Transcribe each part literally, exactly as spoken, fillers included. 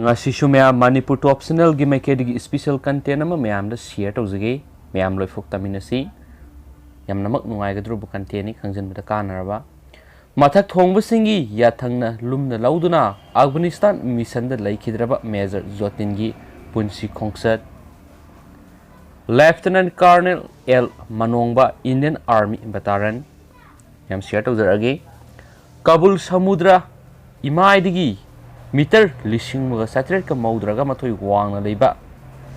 ꯉꯁꯤꯁꯨ ꯃꯌꯥꯝ ꯃꯅꯤꯄꯨꯔ ꯇꯣꯞ ꯆꯦꯅꯦꯜꯒꯤ ꯃꯥꯏꯀꯩꯗꯒꯤ ꯏꯁꯄꯤꯁꯦꯜ ꯀꯟꯇꯦꯟ ꯑꯃ ꯃꯌꯥꯝꯗ ꯁꯤꯌꯔ ꯇꯧꯖꯒꯦ꯫ ꯃꯌꯥꯝ ꯂꯣꯏꯐꯥꯎ ꯇꯥꯃꯤꯟꯅꯁꯤ꯫ ꯌꯥꯝꯅꯃꯛ ꯅꯨꯡꯉꯥꯏꯒꯗꯧꯔꯕ ꯀꯟꯇꯦꯟꯅꯤ, ꯈꯪꯖꯤꯟꯕꯗ ꯀꯥꯟꯅꯔꯕ꯫ ꯃꯊꯛ ꯊꯣꯡꯕꯁꯤꯡꯒꯤ ꯌꯥꯊꯪꯅ ꯂꯨꯝꯅ ꯂꯧꯗꯨꯅ ꯑꯐꯒꯥꯅꯤꯁꯇꯥꯟ ꯃꯤꯁꯟꯗ ꯂꯩꯈꯤꯗ꯭ꯔꯕ ꯃꯦꯖꯔ ꯖꯣꯇꯤꯟꯒꯤ ꯄꯨꯟꯁꯤ ꯈꯣꯡꯆꯠ꯫ ꯂꯦꯐꯇꯤꯅꯦꯟ ꯀꯔꯅꯦꯜ ꯑꯦꯜ ꯃꯅꯣꯡꯕ, ꯏꯟꯗꯤꯌꯟ ꯑꯥꯔꯃꯤ ꯕꯇꯥꯔꯟ꯫ ꯌꯥꯝ ꯁꯤꯌꯔ ꯇꯧꯖꯔꯛꯑꯒꯦ꯫ ꯀꯕꯨꯜ ꯁꯃꯨꯗ꯭ꯔ ꯏꯃꯥꯏꯗꯒꯤ ꯃꯤꯇꯔ ꯂꯤꯁꯤꯡ ꯑꯃꯒ ꯆꯥꯇ꯭ꯔꯦꯠꯀ ꯃꯧꯗ꯭ꯔꯥꯒ ꯃꯥꯊꯣꯏ ꯋꯥꯡꯅ ꯂꯩꯕ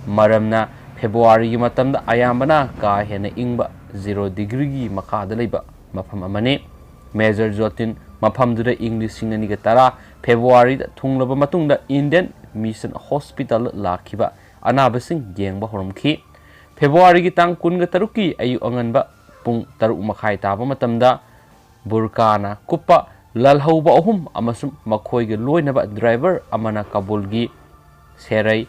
ꯃꯔꯝꯅ ꯐꯦꯕ꯭ꯔꯨꯋꯥꯔꯤꯒꯤ ꯃꯇꯝꯗ ꯑꯌꯥꯝꯕꯅ ꯀꯥ ꯍꯦꯟꯅ ꯏꯪꯕ ꯖꯤꯔꯣ ꯗꯤꯒ꯭ꯔꯤꯒꯤ ꯃꯈꯥꯗ ꯂꯩꯕ ꯃꯐꯝ ꯑꯃꯅꯤ꯫ ꯃꯦꯖꯔ ꯖꯣꯇꯤꯟ ꯃꯐꯝꯗꯨꯗ ꯏꯪ ꯂꯤꯁꯤꯡ ꯑꯅꯤꯒ ꯇꯔꯥ ꯐꯦꯕ꯭ꯔꯨꯋꯥꯔꯤꯗ ꯊꯨꯡꯂꯕ ꯃꯇꯨꯡꯗ ꯏꯟꯗꯤꯌꯟ ꯃꯤꯁꯟ ꯍꯣꯁꯄꯤꯇꯥꯜꯗ ꯂꯥꯛꯈꯤꯕ ꯑꯅꯥꯕꯁꯤꯡ ꯌꯦꯡꯕ ꯍꯧꯔꯝꯈꯤ꯫ ꯐꯦꯕ꯭ꯔꯨꯋꯥꯔꯤꯒꯤ ꯇꯥꯡ ꯀꯨꯟꯒ ꯇꯔꯨꯛꯀꯤ ꯑꯌꯨꯛ ꯑꯉꯟꯕ ꯄꯨꯡ ꯇꯔꯨꯛ ꯃꯈꯥꯏ ꯇꯥꯕ ꯃꯇꯝꯗ ꯕꯨꯔꯀꯥꯅ ꯀꯨꯞꯄ ꯂꯥꯜꯍꯧꯕ ꯑꯍꯨꯝ ꯑꯃꯁꯨꯡ ꯃꯈꯣꯏꯒ ꯂꯣꯏꯅꯕ ꯗ꯭ꯔꯥꯏꯚꯔ ꯑꯃꯅ ꯀꯥꯕꯨꯜꯒꯤ ꯁꯦꯔꯩ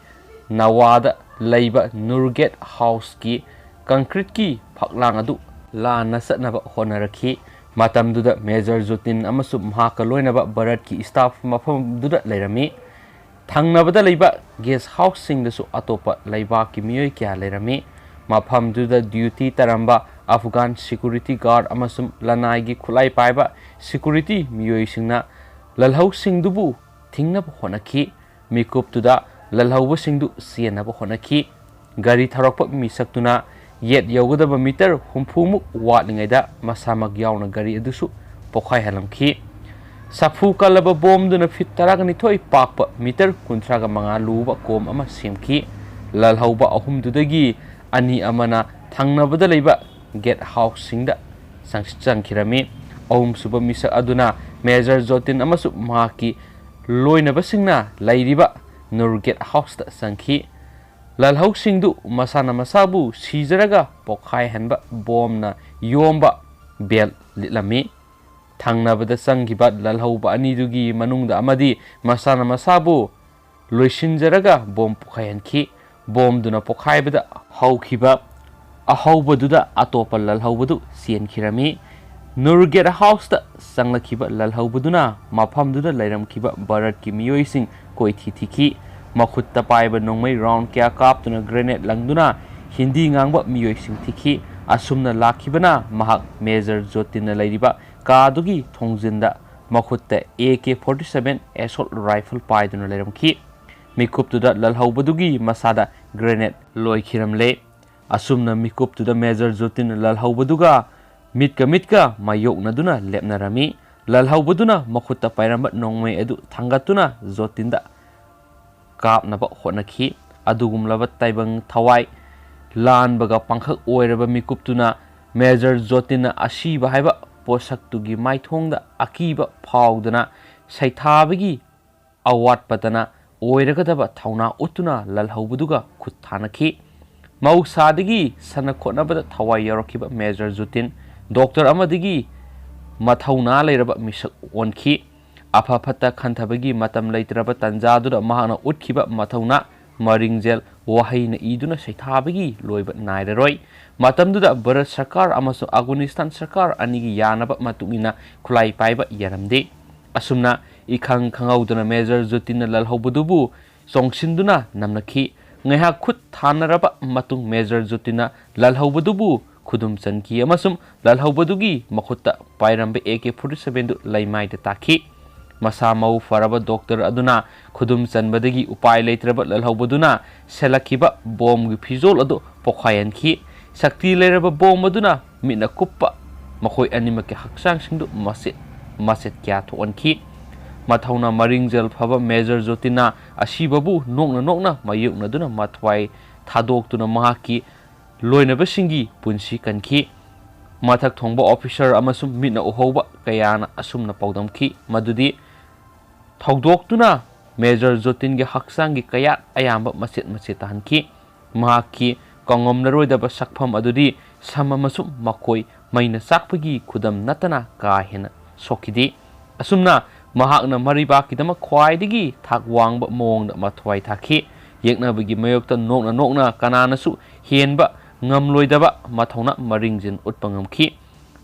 ꯅꯋꯥꯗ ꯂꯩꯕ ꯅꯨꯔ ꯒꯦꯠ ꯍꯥꯎꯁꯀꯤ ꯀꯪꯀ꯭ꯔꯤꯠꯀꯤ ꯐꯛꯂꯥꯡ ꯑꯗꯨ ꯂꯥꯟꯅ ꯆꯠꯅꯕ ꯍꯣꯠꯅꯔꯛꯈꯤ꯫ ꯃꯇꯝꯗꯨꯗ ꯃꯦꯖꯔ ꯖꯣꯇꯤꯟ ꯑꯃꯁꯨꯡ ꯃꯍꯥꯛꯀ ꯂꯣꯏꯅꯕ ꯚꯥꯔꯠꯀꯤ ꯁ꯭ꯇꯥꯐ ꯃꯐꯝꯗꯨꯗ ꯂꯩꯔꯝꯃꯤ꯫ ꯊꯪꯅꯕꯗ ꯂꯩꯕ ꯒꯦꯁ ꯍꯥꯎꯁꯁꯤꯡꯗꯁꯨ ꯑꯇꯣꯞꯄ ꯂꯩꯕꯥꯛꯀꯤ ꯃꯤꯑꯣꯏ ꯀꯌꯥ ꯂꯩꯔꯝꯃꯤ꯫ ꯃꯐꯝꯗꯨꯗ ꯗ꯭ꯌꯨꯇꯤ ꯇꯥꯔꯝꯕ ꯑꯐꯒꯥꯟ ꯁꯦꯀ꯭ꯌꯨꯔꯤꯇꯤ ꯒꯥꯔꯗ ꯑꯃꯁꯨꯡ ꯂꯅꯥꯏꯒꯤ ꯈꯨꯠꯂꯥꯏ ꯄꯥꯏꯕ ꯁꯦꯀ꯭ꯌꯨꯔꯤꯇꯤ ꯃꯤꯑꯣꯏꯁꯤꯡꯅ ꯂꯥꯜꯍꯧꯁꯤꯡꯗꯨꯕꯨ ꯊꯤꯡꯅꯕ ꯍꯣꯠꯅꯈꯤ꯫ ꯃꯤꯀꯨꯞꯇꯨꯗ ꯂꯥꯜꯍꯧꯕꯁꯤꯡꯗꯨ ꯆꯦꯟꯅꯕ ꯍꯣꯠꯅꯈꯤ꯫ ꯒꯥꯔꯤ ꯊꯧꯔꯛꯄ ꯃꯤꯁꯛꯇꯨꯅ ꯌꯦꯠ ꯌꯧꯒꯗꯕ ꯃꯤꯇꯔ ꯍꯨꯝꯐꯨꯃꯨꯛ ꯋꯥꯠꯂꯤꯉꯩꯗ ꯃꯁꯥꯃꯛ ꯌꯥꯎꯅ ꯒꯥꯔꯤ ꯑꯗꯨꯁꯨ ꯄꯣꯈꯥꯏꯍꯜꯂꯝꯈꯤ꯫ ꯁꯥꯐꯨ ꯀꯜꯂꯕ ꯕꯣꯝꯗꯨꯅ ꯐꯤꯠ ꯇꯔꯥꯒ ꯅꯤꯊꯣꯏ ꯄꯥꯛꯄ, ꯃꯤꯇꯔ ꯀꯨꯟꯊ꯭ꯔꯥꯒ ꯃꯉꯥ ꯂꯨꯕ ꯀꯣꯝ ꯑꯃ ꯁꯦꯝꯈꯤ꯫ ꯂꯥꯜꯍꯧꯕ ꯑꯍꯨꯝꯗꯨꯗꯒꯤ ꯑꯅꯤ ꯑꯃꯅ ꯊꯪꯅꯕꯗ ꯂꯩꯕ ꯒꯦꯠ ꯍꯥꯎꯁꯁꯤꯡꯗ ꯆꯪ-, ꯆꯪꯈꯤꯔꯝꯃꯤ꯫ ꯑꯍꯨꯝꯁꯨꯕ ꯃꯤꯁꯛ ꯑꯗꯨꯅ ꯃꯦꯖꯔ ꯖꯣꯇꯤꯟ ꯑꯃꯁꯨꯡ ꯃꯍꯥꯛꯀꯤ ꯂꯣꯏꯅꯕꯁꯤꯡꯅ ꯂꯩꯔꯤꯕ ꯅꯨꯔ ꯒꯦꯠ ꯍꯥꯎꯁꯇ ꯆꯪꯈꯤ꯫ ꯂꯥꯜꯍꯧꯁꯤꯡꯗꯨ ꯃꯁꯥꯅ ꯃꯁꯥꯕꯨ ꯁꯤꯖꯔꯒ ꯄꯣꯈꯥꯏꯍꯟꯕ ꯕꯣꯝꯅ ꯌꯣꯝꯕ ꯕꯦꯜ ꯂꯤꯠꯂꯝꯃꯤ꯫ ꯊꯪꯅꯕꯗ ꯆꯪꯈꯤꯕ ꯂꯥꯜꯍꯧꯕ ꯑꯅꯤꯗꯨꯒꯤ ꯃꯅꯨꯡꯗ ꯑꯃꯗꯤ ꯃꯁꯥꯅ ꯃꯁꯥꯕꯨ ꯂꯣꯏꯁꯤꯟꯖꯔꯒ ꯕꯣꯝ ꯄꯣꯈꯥꯏꯍꯟꯈꯤ꯫ ꯕꯣꯝꯗꯨꯅ ꯄꯣꯈꯥꯏꯕꯗ ꯍꯧꯈꯤꯕ ꯑꯍꯧꯕꯗꯨꯗ ꯑꯇꯣꯞꯄ ꯂꯥꯜꯍꯧꯕꯗꯨ ꯆꯦꯟꯈꯤꯔꯝꯃꯤ꯫ ꯅꯨꯔꯒꯦꯠ ꯍꯥꯎꯁꯇ ꯆꯪꯂꯛꯈꯤꯕ ꯂꯜꯍꯧꯕꯗꯨꯅ ꯃꯐꯝꯗꯨꯗ ꯂꯩꯔꯝꯈꯤꯕ ꯚꯥꯔꯠꯀꯤ ꯃꯤꯑꯣꯏꯁꯤꯡ ꯀꯣꯏꯊꯤ ꯊꯤꯈꯤ꯫ ꯃꯈꯨꯠꯇ ꯄꯥꯏꯕ ꯅꯣꯡꯃꯩ ꯔꯥꯎꯟ ꯀꯌꯥ ꯀꯥꯞꯇꯨꯅ ꯒ꯭ꯔꯦꯅꯦꯗ ꯂꯪꯗꯨꯅ ꯍꯤꯟꯗꯤ ꯉꯥꯡꯕ ꯃꯤꯑꯣꯏꯁꯤꯡ ꯊꯤꯈꯤ꯫ ꯑꯁꯨꯝꯅ ꯂꯥꯛꯈꯤꯕꯅ ꯃꯍꯥꯛ ꯃꯦꯖꯔ ꯖꯣꯇꯤꯟꯅ ꯂꯩꯔꯤꯕ ꯀꯥꯗꯨꯒꯤ ꯊꯣꯡꯖꯤꯟꯗ ꯃꯈꯨꯠꯇ A K forty seven assault rifle ꯄꯥꯏꯗꯨꯅ ꯂꯩꯔꯝꯈꯤ꯫ ꯃꯤꯀꯨꯞꯇꯨꯗ ꯂꯜꯍꯧꯕꯗꯨꯒꯤ ꯃꯁꯥꯗ ꯒ꯭ꯔꯦꯅꯦꯗ ꯂꯣꯏꯈꯤꯔꯝꯂꯦ꯫ ꯑꯁꯨꯝꯅ ꯃꯤꯀꯨꯞꯇꯨꯗ ꯃꯦꯖꯔ ꯖꯣꯇꯤꯟꯅ ꯂꯜꯍꯧꯕꯗꯨꯒ ꯃꯤꯠꯀ ꯃꯤꯠꯀ ꯃꯥꯌꯣꯛꯅꯗꯨꯅ ꯂꯦꯞꯅꯔꯝꯃꯤ꯫ ꯂꯜꯍꯧꯕꯗꯨꯅ ꯃꯈꯨꯠꯇ ꯄꯥꯏꯔꯝꯕ ꯅꯣꯡꯃꯩ ꯑꯗꯨ ꯊꯥꯡꯒꯠꯇꯨꯅ ꯖꯣꯇꯤꯟꯗ ꯀꯥꯞꯅꯕ ꯍꯣꯠꯅꯈꯤ꯫ ꯑꯗꯨꯒꯨꯝꯂꯕ ꯇꯥꯏꯕꯪ ꯊꯋꯥꯏ ꯂꯥꯟꯕꯒ ꯄꯥꯡꯈꯛ ꯑꯣꯏꯔꯕ ꯃꯤꯀꯨꯞꯇꯨꯅ ꯃꯦꯖꯔ ꯖꯣꯇꯤꯟꯅ ꯑꯁꯤꯕ ꯍꯥꯏꯕ ꯄꯣꯠꯁꯛꯇꯨꯒꯤ ꯃꯥꯏꯊꯣꯡꯗ ꯑꯀꯤꯕ ꯐꯥꯎꯗꯅ ꯁꯩꯊꯥꯕꯒꯤ ꯑꯋꯥꯠꯄꯇꯅ ꯑꯣꯏꯔꯒꯗꯕ ꯊꯧꯅꯥ ꯎꯠꯇꯨꯅ ꯂꯜꯍꯧꯕꯗꯨꯒ ꯈꯨꯠ ꯊꯥꯅꯈꯤ꯫ ꯃꯍꯧꯁꯥꯗꯒꯤ ꯁꯥꯟꯅ ꯈꯣꯠꯅꯕꯗ ꯊꯋꯥꯏ ꯌꯥꯎꯔꯛꯈꯤꯕ ꯃꯦꯖꯔ ꯖꯨꯇꯤꯟ ꯗꯣꯛꯇꯔ ꯑꯃꯗꯒꯤ ꯃꯊꯧꯅꯥ ꯂꯩꯔꯕ ꯃꯤꯁꯛ ꯑꯣꯟꯈꯤ꯫ ꯑꯐ ꯐꯠꯇ ꯈꯟꯊꯕꯒꯤ ꯃꯇꯝ ꯂꯩꯇ꯭ꯔꯕ ꯇꯥꯟꯖꯥꯗꯨꯗ ꯃꯍꯥꯛꯅ ꯎꯠꯈꯤꯕ ꯃꯊꯧꯅꯥ, ꯃꯔꯤꯡꯖꯦꯜ, ꯋꯥꯍꯩꯅ ꯏꯗꯨꯅ ꯁꯩꯊꯥꯕꯒꯤ ꯂꯣꯏꯕ ꯅꯥꯏꯔꯔꯣꯏ꯫ ꯃꯇꯝꯗꯨꯗ ꯚꯥꯔꯠ ꯁꯔꯀꯥꯔ ꯑꯃꯁꯨꯡ ꯑꯐꯒꯥꯅꯤꯁꯇꯥꯟ ꯁꯔꯀꯥꯔ ꯑꯅꯤꯒꯤ ꯌꯥꯅꯕ ꯃꯇꯨꯡ ꯏꯟꯅ ꯈꯨꯠꯂꯥꯏ ꯄꯥꯏꯕ ꯌꯥꯔꯝꯗꯦ꯫ ꯑꯁꯨꯝꯅ ꯏꯈꯪ ꯈꯪꯍꯧꯗꯅ ꯃꯦꯖꯔ ꯖꯨꯇꯤꯟꯅ ꯂꯜꯍꯧꯕꯗꯨꯕꯨ ꯆꯣꯡꯁꯤꯟꯗꯨꯅ ꯅꯝꯅꯈꯤ꯫ ꯉꯥꯏꯍꯥꯛ ꯈꯨꯠ ꯊꯥꯅꯔꯕ ꯃꯇꯨꯡ ꯃꯦꯖꯔ ꯖꯨꯇꯤꯟꯅ ꯂꯜꯍꯧꯕꯗꯨꯕꯨ ꯈꯨꯗꯨꯝ ꯆꯟꯈꯤ ꯑꯃꯁꯨꯡ ꯂꯜꯍꯧꯕꯗꯨꯒꯤ ꯃꯈꯨꯠꯇ ꯄꯥꯏꯔꯝꯕ ꯑꯦ ꯀꯦ ꯐꯣꯔꯇꯤ ꯁꯚꯦꯟꯗꯨ ꯂꯩꯃꯥꯏꯗ ꯇꯥꯈꯤ꯫ ꯃꯁꯥ ꯃꯎ ꯐꯔꯕ ꯗꯣꯛꯇꯔ ꯑꯗꯨꯅ ꯈꯨꯗꯨꯝ ꯆꯟꯕꯗꯒꯤ ꯎꯄꯥꯏ ꯂꯩꯇ꯭ꯔꯕ ꯂꯜꯍꯧꯕꯗꯨꯅ ꯁꯦꯠꯂꯛꯈꯤꯕ ꯕꯣꯝꯒꯤ ꯐꯤꯖꯣꯜ ꯑꯗꯨ ꯄꯣꯈꯥꯏꯍꯟꯈꯤ꯫ ꯁꯛꯇꯤ ꯂꯩꯔꯕ ꯕꯣꯝ ꯑꯗꯨꯅ ꯃꯤꯠꯅ ꯀꯨꯞꯄ ꯃꯈꯣꯏ ꯑꯅꯤꯃꯛꯀꯤ ꯍꯛꯆꯥꯡꯁꯤꯡꯗꯨ ꯃꯆꯦꯠ ꯃꯆꯦꯠ ꯀꯌꯥ ꯊꯣꯛꯍꯟꯈꯤ꯫ ꯃꯊꯧꯅ ꯃꯔꯤꯡꯖꯦꯜ ꯐꯕ ꯃꯦꯖꯔ ꯖꯣꯇꯤꯟꯅ ꯑꯁꯤꯕꯕꯨ ꯅꯣꯛꯅ ꯅꯣꯛꯅ ꯃꯥꯌꯣꯛꯅꯗꯨꯅ ꯃꯊ꯭ꯋꯥꯏ ꯊꯥꯗꯣꯛꯇꯨꯅ ꯃꯍꯥꯛꯀꯤ ꯂꯣꯏꯅꯕꯁꯤꯡꯒꯤ ꯄꯨꯟꯁꯤ ꯀꯟꯈꯤ꯫ ꯃꯊꯛ ꯊꯣꯡꯕ ꯑꯣꯐꯤꯁꯔ ꯑꯃꯁꯨꯡ ꯃꯤꯠꯅ ꯎꯍꯧꯕ ꯀꯌꯥꯅ ꯑꯁꯨꯝꯅ ꯄꯥꯎꯗꯝꯈꯤ ꯃꯗꯨꯗꯤ ꯊꯧꯗꯣꯛꯇꯨꯅ ꯃꯦꯖꯔ ꯖꯣꯇꯤꯟꯒꯤ ꯍꯛꯆꯥꯡꯒꯤ ꯀꯌꯥꯠ ꯑꯌꯥꯝꯕ ꯃꯆꯦꯠ ꯃꯆꯦꯠ ꯇꯥꯍꯟꯈꯤ꯫ ꯃꯍꯥꯛꯀꯤ ꯀꯥꯎꯉꯝꯂꯔꯣꯏꯗꯕ ꯁꯛꯐꯝ ꯑꯗꯨꯗꯤ ꯁꯝ ꯑꯃꯁꯨꯡ ꯃꯀꯣꯏ ꯃꯩꯅ ꯆꯥꯛꯄꯒꯤ ꯈꯨꯗꯝ ꯅꯠꯇꯅ ꯀꯥ ꯍꯦꯟꯅ ꯁꯣꯛꯈꯤꯗꯦ꯫ ꯑꯁꯨꯝꯅ ꯃꯍꯥꯛꯅ ꯃꯔꯩꯕꯥꯛꯀꯤꯗꯃꯛ ꯈ꯭ꯋꯥꯏꯗꯒꯤ ꯊꯥꯛ ꯋꯥꯡꯕ ꯃꯑꯣꯡꯗ ꯃꯊ꯭ꯋꯥꯏ ꯊꯥꯈꯤ꯫ ꯌꯦꯛꯅꯕꯒꯤ ꯃꯥꯌꯣꯛꯇ ꯅꯣꯛꯅ ꯅꯣꯛꯅ ꯀꯅꯥꯅꯁꯨ ꯍꯦꯟꯕ ꯉꯝꯂꯣꯏꯗꯕ ꯃꯊꯧꯅꯥ ꯃꯔꯤꯡꯖꯦꯜ ꯎꯠꯄ ꯉꯝꯈꯤ꯫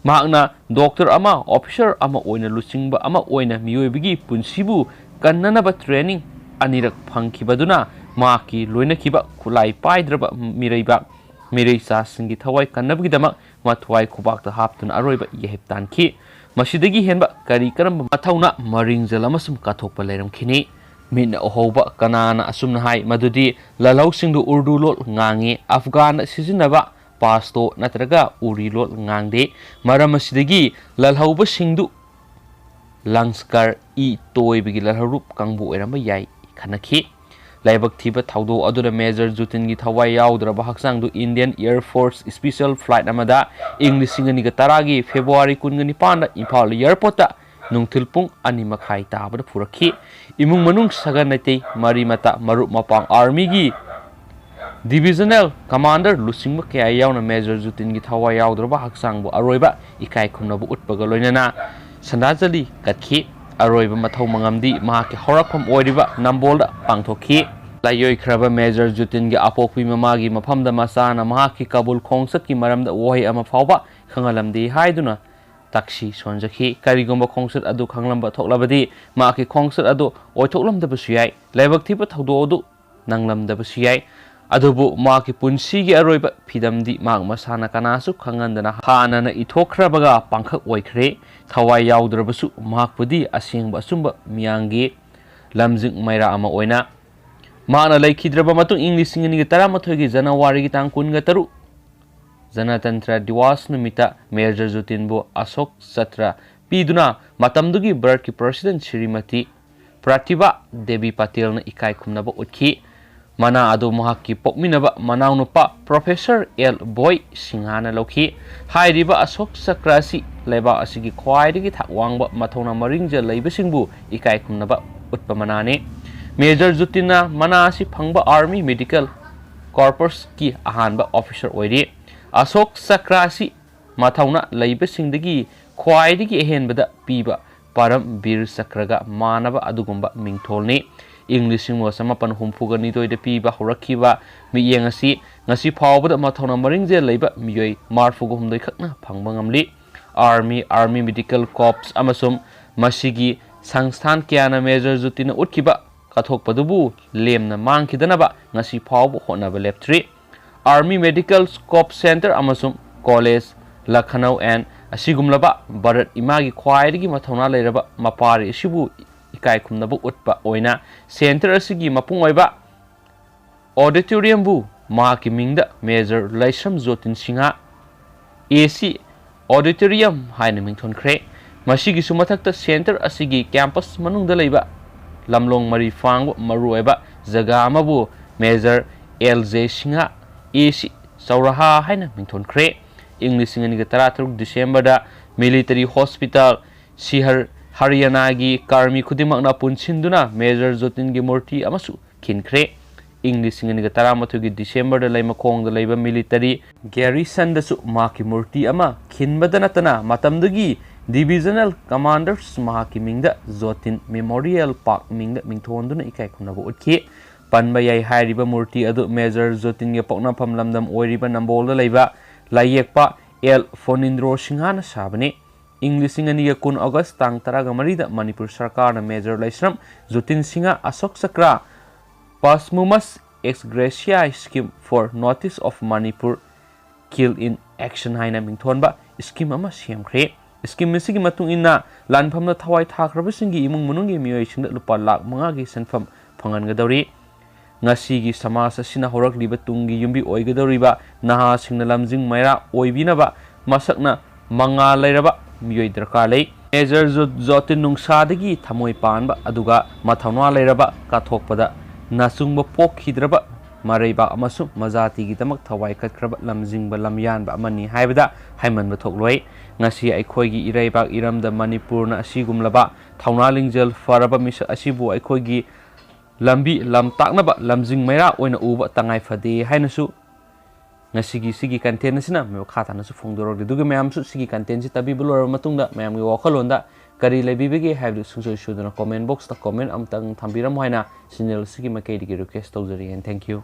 ꯃꯍꯥꯛꯅ ꯗꯣꯛꯇꯔ ꯑꯃ, ꯑꯣꯐꯤꯁꯔ ꯑꯃ ꯑꯣꯏꯅ ꯂꯨꯆꯤꯡꯕ ꯑꯃ ꯑꯣꯏꯅ ꯃꯤꯑꯣꯏꯕꯒꯤ ꯄꯨꯟꯁꯤꯕꯨ ꯀꯟꯅꯅꯕ ꯇ꯭ꯔꯦꯅꯤꯡ ꯑꯅꯤꯔꯛ ꯐꯪꯈꯤꯕꯗꯨꯅ ꯃꯍꯥꯛꯀꯤ ꯂꯣꯏꯅꯈꯤꯕ ꯈꯨꯠꯂꯥꯏ ꯄꯥꯏꯗ꯭ꯔꯕ ꯃꯤꯔꯩꯕꯥꯛ ꯃꯤꯔꯩꯆꯥꯁꯤꯡꯒꯤ ꯊꯋꯥꯏ ꯀꯟꯅꯕꯒꯤꯗꯃꯛ ꯃꯊ꯭ꯋꯥꯏ ꯈꯨꯕꯥꯛꯇ ꯍꯥꯞꯇꯨꯅ ꯑꯔꯣꯏꯕ ꯌꯥꯍꯤꯞ ꯇꯥꯟꯈꯤ꯫ ꯃꯁꯤꯗꯒꯤ ꯍꯦꯟꯕ ꯀꯔꯤ ꯀꯔꯝꯕ ꯃꯊꯧꯅ ꯃꯔꯤꯡꯖꯦꯜ ꯑꯃꯁꯨꯡ ꯀꯠꯊꯣꯛꯄ ꯂꯩꯔꯝꯈꯤꯅꯤ? ꯃꯤꯠꯅ ꯎꯍꯧꯕ ꯀꯅꯥꯅ ꯑꯁꯨꯝꯅ ꯍꯥꯏ ꯃꯗꯨꯗꯤ ꯂꯜꯍꯧꯁꯤꯡꯗꯨ ꯎꯔꯗꯨ ꯂꯣꯜ ꯉꯥꯡꯉꯤ, ꯑꯐꯒꯥꯟꯗ ꯁꯤꯖꯤꯟꯅꯕ ꯄꯥꯁꯇꯣ ꯅꯠꯇ꯭ꯔꯒ ꯎꯔꯤ ꯂꯣꯜ ꯉꯥꯡꯗꯦ꯫ ꯃꯔꯝ ꯑꯁꯤꯗꯒꯤ ꯂꯜꯍꯧꯕꯁꯤꯡꯗꯨ ꯂꯪꯁꯀꯔ ꯏ ꯇꯣꯏꯕꯒꯤ ꯂꯜꯍꯧꯔꯨꯞ ꯀꯥꯡꯕꯨ ꯑꯣꯏꯔꯝꯕ ꯌꯥꯏ ꯈꯟꯅꯈꯤ꯫ ꯂꯥꯏꯕꯛ ꯊꯤꯕ ꯊꯧꯗꯣꯛ ꯑꯗꯨꯅ ꯃꯦꯖꯔ ꯖꯨꯇꯤꯟꯒꯤ ꯊꯋꯥꯏ ꯌꯥꯎꯗ꯭ꯔꯕ ꯍꯛꯆꯥꯡꯗꯨ Indian air force special flight ꯑꯃꯗ ꯏꯪ ꯂꯤꯁꯤꯡ ꯑꯅꯤꯒ ꯇꯔꯥꯒꯤ ꯐꯦꯕ꯭ꯔꯨꯋꯥꯔꯤ ꯀꯨꯟꯒ ꯅꯤꯄꯥꯟꯗ ꯏꯝꯐꯥꯜ ꯑꯦꯌꯔꯄꯣꯔꯠꯇ ꯅꯨꯡꯊꯤꯜ ꯄꯨꯡ ꯑꯅꯤ ꯃꯈꯥꯏ ꯇꯥꯕꯗ ꯄꯨꯔꯛꯈꯤ꯫ ꯏꯃꯨꯡ ꯃꯅꯨꯡ, ꯁꯒ ꯅꯥꯇꯩ, ꯃꯔꯤ ꯃꯇꯥ, ꯃꯔꯨꯞ ꯃꯄꯥꯡ, ꯑꯥꯔꯃꯤꯒꯤ ꯗꯤꯕꯤꯖꯅꯦꯜ ꯀꯃꯥꯟꯗꯔ ꯂꯨꯆꯤꯡꯕ ꯀꯌꯥ ꯌꯥꯎꯅ ꯃꯦꯖꯔ ꯖꯨꯇꯤꯟꯒꯤ ꯊꯋꯥꯏ ꯌꯥꯎꯗ꯭ꯔꯕ ꯍꯛꯆꯥꯡꯕꯨ ꯑꯔꯣꯏꯕ ꯏꯀꯥꯏ ꯈꯨꯝꯅꯕ ꯎꯠꯄꯒ ꯂꯣꯏꯅꯅ ꯁꯟꯗꯥꯆꯂꯤ ꯀꯠꯈꯤ꯫ ꯑꯔꯣꯏꯕ ꯃꯊꯧ ꯃꯉꯝꯗꯤ ꯃꯍꯥꯛꯀꯤ ꯍꯧꯔꯛꯐꯝ ꯑꯣꯏꯔꯤꯕ ꯅꯝꯕꯣꯜꯗ ꯄꯥꯡꯊꯣꯛꯈꯤ꯫ ꯂꯥꯏꯑꯣꯏꯈ꯭ꯔꯕ ꯃꯦꯖꯔ ꯖꯨꯇꯤꯟꯒꯤ ꯑꯄꯣꯛꯄꯤ ꯃꯃꯥꯒꯤ ꯃꯐꯝꯗ ꯃꯆꯥꯅ ꯃꯍꯥꯛꯀꯤ ꯀꯕꯨꯜ ꯈꯣꯡꯆꯠꯀꯤ ꯃꯔꯝꯗ ꯋꯥꯍꯩ ꯑꯃ ꯐꯥꯎꯕ ꯈꯪꯍꯜꯂꯝꯗꯦ ꯍꯥꯏꯗꯨꯅ ꯇꯛꯁꯤ ꯁꯣꯟꯖꯈꯤ꯫ ꯀꯔꯤꯒꯨꯝꯕ ꯈꯣꯡꯆꯠ ꯑꯗꯨ ꯈꯪꯂꯝꯕ ꯊꯣꯛꯂꯕꯗꯤ ꯃꯍꯥꯛꯀꯤ ꯈꯣꯡꯆꯠ ꯑꯗꯨ ꯑꯣꯏꯊꯣꯛꯂꯝꯗꯕꯁꯨ ꯌꯥꯏ꯫ ꯂꯥꯏꯕꯛ ꯊꯤꯕ ꯊꯧꯗꯣꯛ ꯑꯗꯨ ꯅꯪꯂꯝꯗꯕꯁꯨ ꯌꯥꯏ꯫ ꯑꯗꯨꯕꯨ ꯃꯍꯥꯛꯀꯤ ꯄꯨꯟꯁꯤꯒꯤ ꯑꯔꯣꯏꯕ ꯐꯤꯗꯝꯗꯤ ꯃꯍꯥꯛ ꯃꯁꯥꯅ ꯀꯅꯥꯁꯨ ꯈꯪꯍꯟꯗꯅ ꯍꯥꯟꯅꯅ ꯏꯊꯣꯛꯈ꯭ꯔꯕꯒ ꯄꯥꯡꯈꯛ ꯑꯣꯏꯈ꯭ꯔꯦ꯫ ꯊꯋꯥꯏ ꯌꯥꯎꯗ꯭ꯔꯕꯁꯨ ꯃꯍꯥꯛꯄꯨꯗꯤ ꯑꯁꯦꯡꯕ ꯑꯆꯨꯝꯕ ꯃꯤꯌꯥꯝꯒꯤ ꯂꯝꯖꯤꯡ ꯃꯩꯔꯥ ꯑꯃ ꯑꯣꯏꯅ ꯃꯍꯥꯛꯅ ꯂꯩꯈꯤꯗ꯭ꯔꯕ ꯃꯇꯨꯡ ꯏꯪ ꯂꯤꯁꯤꯡ ꯑꯅꯤꯒ ꯇꯔꯥꯃꯥꯊꯣꯏꯒꯤ ꯖꯅꯋꯥꯔꯤꯒꯤ ꯇꯥꯡ ꯀꯨꯟꯒ ꯇꯔꯨꯛ, ꯖꯅꯇꯟꯇ꯭ꯔ ꯗꯤꯋꯥꯁ ꯅꯨꯃꯤꯠꯇ ꯃꯦꯖꯔ ꯖꯨꯇꯤꯟꯕꯨ ꯑꯁꯣꯛ ꯆꯇ꯭ꯔ ꯄꯤꯗꯨꯅ ꯃꯇꯝꯗꯨꯒꯤ ꯚꯥꯔꯠꯀꯤ ꯄ꯭ꯔꯁꯤꯗꯦꯟ ꯁ꯭ꯔꯤꯃꯇꯤ ꯄ꯭ꯔꯇꯤꯚꯥ ꯗꯦꯕꯤ ꯄꯇꯦꯜꯅ ꯏꯀꯥꯏ ꯈꯨꯝꯅꯕ ꯎꯠꯈꯤ꯫ ꯃꯅꯥ ꯑꯗꯨ ꯃꯍꯥꯛꯀꯤ ꯄꯣꯛꯃꯤꯟꯅꯕ ꯃꯅꯥꯎꯅꯨꯄꯥ ꯄ꯭ꯔꯣꯐꯦꯁꯔ ꯑꯦꯜ ꯕꯣꯏ ꯁꯤꯡꯍꯥꯅ ꯂꯧꯈꯤ꯫ ꯍꯥꯏꯔꯤꯕ ꯑꯁꯣꯛ ꯆꯀ꯭ꯔ ꯑꯁꯤ ꯂꯩꯕꯥꯛ ꯑꯁꯤꯒꯤ ꯈ꯭ꯋꯥꯏꯗꯒꯤ ꯊꯥꯛ ꯋꯥꯡꯕ ꯃꯊꯧꯅꯥ ꯃꯔꯤꯡꯖꯦꯜ ꯂꯩꯕꯁꯤꯡꯕꯨ ꯏꯀꯥꯏ ꯈꯨꯝꯅꯕ ꯎꯠꯄ ꯃꯅꯥꯅꯤ꯫ ꯃꯦꯖꯔ ꯖꯨꯇꯤꯟꯅ ꯃꯅꯥ ꯑꯁꯤ ꯐꯪꯕ ꯑꯥꯔꯃꯤ ꯃꯦꯗꯤꯀꯦꯜ ꯀꯣꯔꯄꯁꯀꯤ ꯑꯍꯥꯟꯕ ꯑꯣꯐꯤꯁꯔ ꯑꯣꯏꯔꯤ꯫ ꯑꯁꯣꯛ ꯆꯀ꯭ꯔ ꯑꯁꯤ ꯃꯊꯧꯅꯥ ꯂꯩꯕꯁꯤꯡꯗꯒꯤ ꯈ꯭ꯋꯥꯏꯗꯒꯤ ꯑꯍꯦꯟꯕꯗ ꯄꯤꯕ ꯄꯔꯝ ꯕꯤꯔ ꯆꯀ꯭ꯔꯒ ꯃꯥꯟꯅꯕ ꯑꯗꯨꯒꯨꯝꯕ ꯃꯤꯡꯊꯣꯜꯅꯤ꯫ ꯏꯪ ꯂꯤꯁꯤꯡ ꯑꯃꯒ ꯆꯃꯥꯄꯟ ꯍꯨꯝꯐꯨꯒ ꯅꯤꯊꯣꯏꯗ ꯄꯤꯕ ꯍꯧꯔꯛꯈꯤꯕ ꯃꯤꯠꯌꯦꯡ ꯑꯁꯤ ꯉꯁꯤ ꯐꯥꯎꯕꯗ ꯃꯊꯧꯅꯥ ꯃꯔꯤꯡꯖꯦꯜ ꯂꯩꯕ ꯃꯤꯑꯣꯏ ꯃꯔꯤꯐꯨꯒ ꯍꯨꯝꯗꯣꯏ ꯈꯛꯅ ꯐꯪꯕ ꯉꯝꯂꯤ꯫ ꯑꯥꯔꯃꯤ, ꯑꯥꯔꯃꯤ ꯃꯦꯗꯤꯀꯦꯜ ꯀꯣꯔꯞꯁ ꯑꯃꯁꯨꯡ ꯃꯁꯤꯒꯤ ꯁꯪꯁꯊꯥꯟ ꯀꯌꯥꯅ ꯃꯦꯖꯔ ꯖꯣꯇꯤꯟꯅ ꯎꯠꯈꯤꯕ ꯀꯠꯊꯣꯛꯄꯗꯨꯕꯨ ꯂꯦꯝꯅ ꯃꯥꯡꯈꯤꯗꯅꯕ ꯉꯁꯤ ꯐꯥꯎꯕ ꯍꯣꯠꯅꯕ ꯂꯦꯞꯇ꯭ꯔꯤ꯫ ꯑꯥꯔꯃꯤ ꯃꯦꯗꯤꯀꯦꯜ ꯀꯣꯔꯞꯁ ꯁꯦꯟꯇꯔ ꯑꯃꯁꯨꯡ ꯀꯣꯂꯦꯖ, ꯂꯈꯅꯧ ꯑꯦꯟ ꯑꯁꯤꯒꯨꯝꯂꯕ ꯚꯥꯔꯠ ꯏꯃꯥꯒꯤ ꯈ꯭ꯋꯥꯏꯗꯒꯤ ꯃꯊꯧꯅꯥ ꯂꯩꯔꯕ ꯃꯄꯥꯔꯤ ꯑꯁꯤꯕꯨ ꯏꯀꯥꯏ ꯈꯨꯝꯅꯕ ꯎꯠꯄ ꯑꯣꯏꯅ ꯁꯦꯟꯇꯔ ꯑꯁꯤꯒꯤ ꯃꯄꯨꯡ ꯑꯣꯏꯕ ꯑꯣꯗꯤꯇꯣꯔꯤꯌꯝꯕꯨ ꯃꯍꯥꯛꯀꯤ ꯃꯤꯡꯗ ꯃꯦꯖꯔ ꯂꯥꯏꯁ꯭ꯔꯝ ꯖꯣꯇꯤꯟ ꯁꯤꯡꯍ ꯑꯦ ꯁꯤ ꯑꯣꯗꯤꯇꯣꯔꯤꯌꯝ ꯍꯥꯏꯅ ꯃꯤꯡꯊꯣꯟꯈ꯭ꯔꯦ꯫ ꯃꯁꯤꯒꯤꯁꯨ ꯃꯊꯛꯇ ꯁꯦꯟꯇꯔ ꯑꯁꯤꯒꯤ ꯀꯦꯝꯄꯁ ꯃꯅꯨꯡꯗ ꯂꯩꯕ ꯂꯝꯂꯣꯡ ꯃꯔꯤ ꯐꯥꯡꯕ ꯃꯔꯨꯑꯣꯏꯕ ꯖꯒꯥ ꯑꯃꯕꯨ ꯃꯦꯖꯔ ꯑꯦꯜ ꯖꯦ ꯁꯤꯡꯍ ꯑꯦ ꯁꯤ ꯆꯧꯔꯥꯍꯥ ꯍꯥꯏꯅ ꯃꯤꯡꯊꯣꯟꯈ꯭ꯔꯦ꯫ ꯏꯪ ꯂꯤꯁꯤꯡ ꯑꯅꯤꯒ ꯇꯔꯥꯇꯔꯨꯛ ꯗꯤꯁꯦꯝꯕꯔꯗ ꯃꯤꯂꯤꯇꯔꯤ ꯍꯣꯁꯄꯤꯇꯥꯜ ꯁꯤꯍꯔ ꯍꯔꯤꯌꯥꯅꯥꯒꯤ ꯀꯥꯔꯃꯤ ꯈꯨꯗꯤꯡꯃꯛꯅ ꯄꯨꯟꯁꯤꯟꯗꯨꯅ ꯃꯦꯖꯔ ꯖꯣꯇꯤꯟꯒꯤ ꯃꯨꯔꯇꯤ ꯑꯃꯁꯨ ꯈꯤꯟꯈ꯭ꯔꯦ꯫ ꯏꯪ ꯂꯤꯁꯤꯡ ꯑꯅꯤꯒ ꯇꯔꯥꯃꯥꯊꯣꯏꯒꯤ ꯗꯤꯁꯦꯝꯕꯔꯗ ꯂꯩꯃꯈꯣꯡꯗ ꯂꯩꯕ ꯃꯤꯂꯤꯇꯔꯤ ꯒꯦꯔꯤꯁꯟꯗꯁꯨ ꯃꯍꯥꯛꯀꯤ ꯃꯨꯔꯇꯤ ꯑꯃ ꯈꯤꯟꯕꯗ ꯅꯠꯇꯅ ꯃꯇꯝꯗꯨꯒꯤ ꯗꯤꯕꯤꯖꯅꯦꯜ ꯀꯃꯥꯟꯗꯔꯁ ꯃꯍꯥꯛꯀꯤ ꯃꯤꯡꯗ ꯖꯣꯇꯤꯟ ꯃꯦꯃꯣꯔꯤꯌꯦꯜ ꯄꯥꯔꯛ ꯃꯤꯡꯗ ꯃꯤꯡꯊꯣꯟꯗꯨꯅ ꯏꯀꯥꯏ ꯈꯨꯝꯅꯕ ꯎꯠꯈꯤ꯫ ꯄꯟꯕ ꯌꯥꯏ, ꯍꯥꯏꯔꯤꯕ ꯃꯨꯔꯇꯤ ꯑꯗꯨ ꯃꯦꯖꯔ ꯖꯣꯇꯤꯟꯒꯤ ꯄꯣꯛꯅꯐꯝ ꯂꯝꯗꯝ ꯑꯣꯏꯔꯤꯕ ꯅꯝꯕꯣꯜꯗ ꯂꯩꯕ ꯂꯥꯏꯌꯦꯛꯄ ꯑꯦꯜ ꯐꯣꯅꯤꯟꯗ꯭ꯔꯣ ꯁꯤꯡꯍꯅ ꯁꯥꯕꯅꯤ꯫ ꯏꯪ ꯂꯤꯁꯤꯡ ꯑꯅꯤꯒ ꯀꯨꯟ ꯑꯣꯒꯁ ꯇꯥꯡ ꯇꯔꯥꯒ ꯃꯔꯤꯗ ꯃꯅꯤꯄꯨꯔ ꯁꯔꯀꯥꯔꯅ ꯃꯦꯖꯔ ꯂꯥꯏꯁ꯭ꯔꯝ ꯖꯣꯇꯤꯟ ꯁꯤꯡꯍ ꯑꯁꯣꯛ ꯆꯀ꯭ꯔ ꯄꯥꯁꯃꯨꯃꯁ ex gratia scheme for notice of Manipur kill in action ꯍꯥꯏꯅ ꯃꯤꯡꯊꯣꯟꯕ ꯁ꯭ꯀꯤꯝ ꯑꯃ ꯁꯦꯝꯈ꯭ꯔꯦ꯫ ꯁ꯭ꯀꯤꯝ ꯑꯁꯤꯒꯤ ꯃꯇꯨꯡ ꯏꯟꯅ ꯂꯥꯟꯐꯝꯗ ꯊꯋꯥꯏ ꯊꯥꯈ꯭ꯔꯕꯁꯤꯡꯒꯤ ꯏꯃꯨꯡ ꯃꯅꯨꯡꯒꯤ ꯃꯤꯑꯣꯏꯁꯤꯡꯗ ꯂꯨꯄꯥ ꯂꯥꯈ ꯃꯉꯥꯒꯤ ꯁꯦꯟꯐꯝ ꯐꯪꯍꯟꯒꯗꯧꯔꯤ꯫ ꯉꯁꯤꯒꯤ ꯁꯃꯥꯖ ꯑꯁꯤꯅ ꯍꯧꯔꯛꯂꯤꯕ ꯇꯨꯡꯒꯤ ꯌꯨꯝꯕꯤ ꯑꯣꯏꯒꯗꯧꯔꯤꯕ ꯅꯍꯥꯁꯤꯡꯅ ꯂꯝꯖꯤꯡ ꯃꯩꯔꯥ ꯑꯣꯏꯕꯤꯅꯕ ꯃꯁꯛꯅ ꯃꯉꯥꯜ ꯂꯩꯔꯕ ꯃꯤꯑꯣꯏ ꯗꯔꯀꯥꯔ ꯂꯩ꯫ ꯃꯦꯖꯔ ꯖꯣ-, ꯖꯣꯇꯤꯟ ꯅꯨꯡꯁꯥꯗꯒꯤ ꯊꯃꯣꯏ ꯄꯥꯟꯕ ꯑꯗꯨꯒ ꯃꯊꯧꯅꯥ ꯂꯩꯔꯕ, ꯀꯠꯊꯣꯛꯄꯗ ꯅꯆꯨꯡꯕ ꯄꯣꯛꯈꯤꯗ꯭ꯔꯕ, ꯃꯔꯩꯕꯥꯛ ꯑꯃꯁꯨꯡ ꯃꯖꯥꯇꯤꯒꯤꯗꯃꯛ ꯊꯋꯥꯏ ꯀꯠꯈ꯭ꯔꯕ ꯂꯝꯖꯤꯡꯕ ꯂꯝꯌꯥꯟꯕ ꯑꯃꯅꯤ ꯍꯥꯏꯕꯗ ꯍꯥꯏꯃꯟꯕ ꯊꯣꯛꯂꯣꯏ꯫ ꯉꯁꯤ ꯑꯩꯈꯣꯏꯒꯤ ꯏꯔꯩꯕꯥꯛ ꯏꯔꯝꯗ ꯃꯅꯤꯄꯨꯔꯅ ꯑꯁꯤꯒꯨꯝꯂꯕ ꯊꯧꯅꯥ ꯂꯤꯡꯖꯦꯜ ꯐꯔꯕ ꯃꯤꯁꯛ ꯑꯁꯤꯕꯨ ꯑꯩꯈꯣꯏꯒꯤ ꯂꯝꯕꯤ ꯂꯝꯇꯥꯛꯅꯕ ꯂꯝꯖꯤꯡ ꯃꯩꯔꯥ ꯑꯣꯏꯅ ꯎꯕ ꯇꯉꯥꯏ ꯐꯗꯦ ꯍꯥꯏꯅꯁꯨ ꯉꯁꯤꯒꯤ ꯁꯤꯒꯤ ꯀꯟꯇꯦꯟ ꯑꯁꯤꯅ ꯃꯈꯥ ꯇꯥꯅꯁꯨ ꯐꯣꯡꯗꯣꯔꯛꯂꯤ꯫ ꯑꯗꯨꯒ ꯃꯌꯥꯝꯁꯨ ꯁꯤꯒꯤ ꯀꯟꯇꯦꯟꯁꯤ ꯇꯥꯕꯤꯕ ꯂꯣꯏꯔꯕ ꯃꯇꯨꯡꯗ ꯃꯌꯥꯝꯒꯤ ꯋꯥꯈꯜꯂꯣꯟꯗ ꯀꯔꯤ ꯂꯩꯕꯤꯕꯒꯦ ꯍꯥꯏꯕꯗꯨ ꯁꯨꯡꯁꯣꯏ ꯁꯣꯏꯗꯅ ꯀꯣꯃꯦꯟ ꯕꯣꯛꯁꯇ ꯀꯣꯃꯦꯟ ꯑꯃꯇꯪ ꯊꯝꯕꯤꯔꯝꯃꯨ ꯍꯥꯏꯅ ꯆꯦꯅꯦꯜ ꯑꯁꯤꯒꯤ ꯃꯥꯏꯀꯩꯗꯒꯤ ꯔꯤꯀ꯭ꯋꯦꯁ ꯇꯧꯖꯔꯤ꯫ And thank you꯫